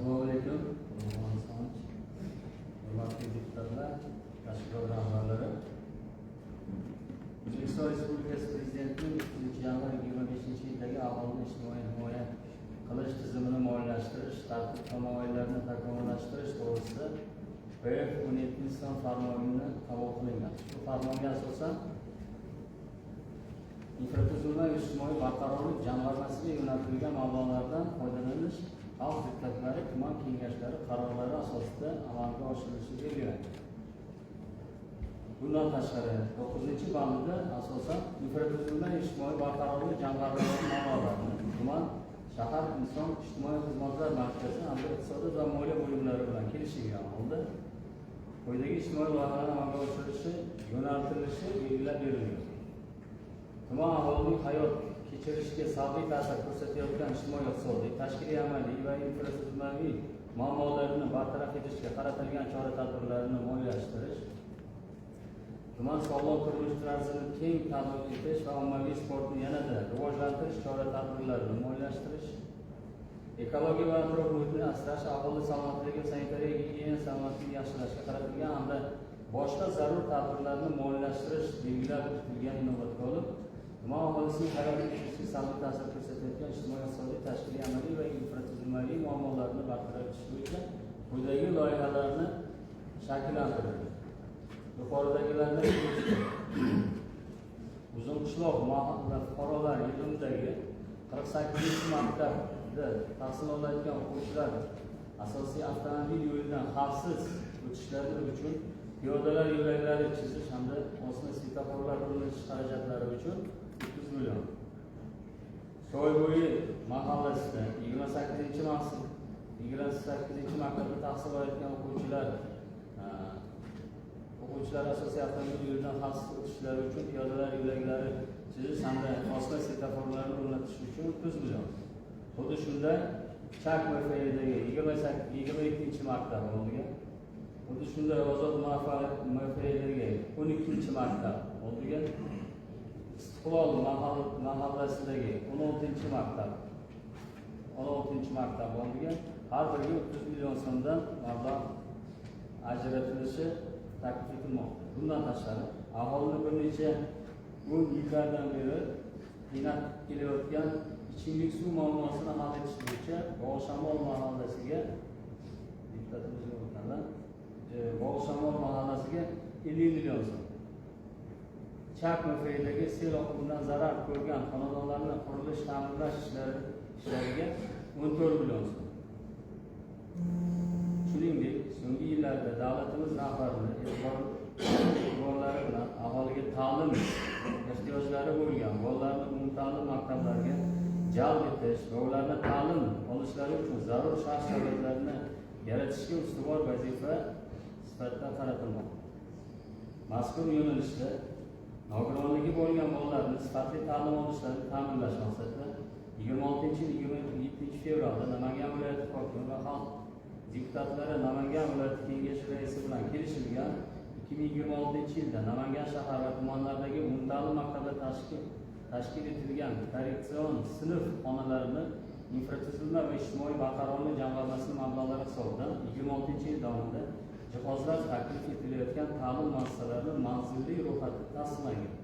Assalomu alaykum, Ulug'bek Hasanovich. Hurmatli deputatlar, tashkilot rahbarlari. O'zbekiston Respublikasi Prezidentining 30 yanvar 25-yildagi aholini ijtimoiy himoya qilish tizimini moliyalashtirish tartib tamoyillarini takomillashtirish to'g'risida PF 17 son farmonini qabul qilingan. Ushbu farmonga asosan infratuzilma va ijtimoiy barqarorlik jamg'armasiga yo'naltirilgan mablag'lardan foydalanish xalq deputatlari tuman kengashlari qarorlari asosida amalga oshirilishi belgilangan. Bundan tashqari, to'qqizinchi bandida asosan infratuzilma ijtimoiy barqarorlik jamg'armalari mablag'larini tuman, shahar inson ijtimoiy xizmatlar markazi hamda iqtisodiyot va moliya bo'limlari bilan kelishilgan holda quyidagi ijtimoiy loyihalarni amalga oshirilishi yo'naltirilishi belgilab berilgan: tuman aholining hayot kechirishiga salbiy ta'sir ko'rsatayotgan ijtimoiy, iqtisodiy, tashkiliy, amaliy va infratuzilmaviy muammolarini bartaraf etishga qaratilgan chora tadbirlarni moliyalashtirish, tuman sog'lom turmush tarzini keng targ'ib etish va ommaviy sportni yanada rivojlantirish chora tadbirlarini moliyalashtirish, ekologiya va atrof muhitni asrash, aholi salomatligi va sanitariya gigiyena salomatligini yaxshilashga qaratilgan hamda boshqa zarur tadbirlarni moliyalashtirish belgilab o'tilgan. Inobatga olib, tuman aholisining hayot kechirishiga salbiy ta'sir ko'rsatayotgan ijtimoiy, iqtisodiy, tashkiliy, amaliy va infratuzilmaviy muammolarni bartaraf etish bo'yicha quyidagi loyihalarni shakllantirildi. Yuqoridagilardan Uzunqishloq mahalla fuqarolar yig'inidagi 48-maktabda tahsil olayotgan o'quvchilar asosiy avtomobil yo'lidan xavfsiz o'tishlari uchun piyodalar yo'laklari chizish hamda osma svetoforlar o'rnatish xarajatlari uchun 30 million, Soybo'yi mahallasida 28-maktabda tahsil olayotgan o'quvchilar asosiy avtomobil yo'lidan xavfsiz o'tishlari uchun piyodalar yo'laklari chizish hamda osma svetoforlarni o'rnatish uchun 30 million, xuddi shunday Chak MFydagi 27-maktab oldiga, xuddi shunday Ozod MFydagi 12-maktab oldiga, Istiqlol mahallasidagi 16-maktab oldiga har biriga 30 million so'mdan mablag' ajratilishi taklif etilmoqda. Bundan tashqari, aholini bir necha o'n yillardan beri qiynab kelayotgan ichimlik suv muammosini hal etish bo'yicha Bog'ishamol mahallasiga, deputatimiz yo'q ekanlar, Bog'ishamol mahallasiga 50 million so'm, Chak MFydagi sel oqimidan zarar ko'rgan xonadonlarni qurilish ta'mirlash ishlariga 14 million so'm. Shuningdek, so'nggi yillarda davlatimiz rahbarini e'tiborlari bilan aholiga ta'lim ehtiyojlari bo'lgan bolalarni umumta'lim maktablariga jalb etish va ularni ta'lim olishlari uchun zarur shart sharoitlarni yaratishga ustuvor vazifa sifatida qaratilmoqda. Mazkur yo'nalishda nogironligi bo'lgan bolalarni sifatli ta'lim olishlarini ta'minlash maqsadida 26 27 fevralda Namangan viloyati hokimi va xalq deputatlari Namangan viloyati kengashi raisi bilan kelishilgan 2026-yilda Namangan shahar va tumanlardagi umumta'lim maktablar tashkil etilgan korreksion sinf xonalarini infratuzilma va ijtimoiy barqarorlik jamg'armasi mablag'lari hisobidan 26-yil davomida jihozlash taklif etilayotgan ta'lim muassasalarining manzilli ro'yxati tasdiqlangan.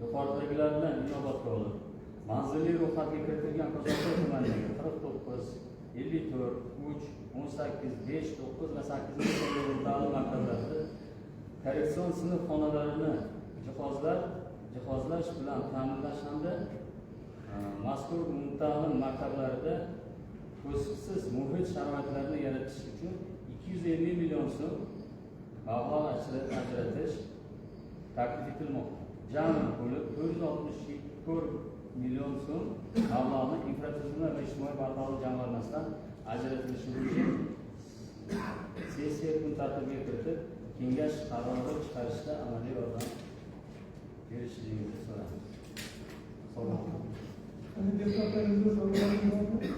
Yuqoridagilarni inobatga olib, manzilli ro'yxatga kiritilgan Ko'zantoy tumanidagi 49, 54, 3, 18, 5, 9 va 8-sonli umumta'lim maktablarida korreksion sinf xonalarini jihozlash bilan ta'minlash hamda mazkur umumta'lim maktablarida to'siqsiz muhit sharoitlarini yaratish uchun 250 million so'm mablag' ajratish taklif etilmoqda. Jami bo'lib 464 million so'm mablag'ni infratuzilma va ijtimoiy barqarorlik jamg'armasidan ajratilishi bo'yicha sessiya kun tartibiga kiritib, kengash qarori chiqarishda amaliy yordam berishingizni so'raymiz. Sog' bo'ling. Deputatlarimizda savollar bormi?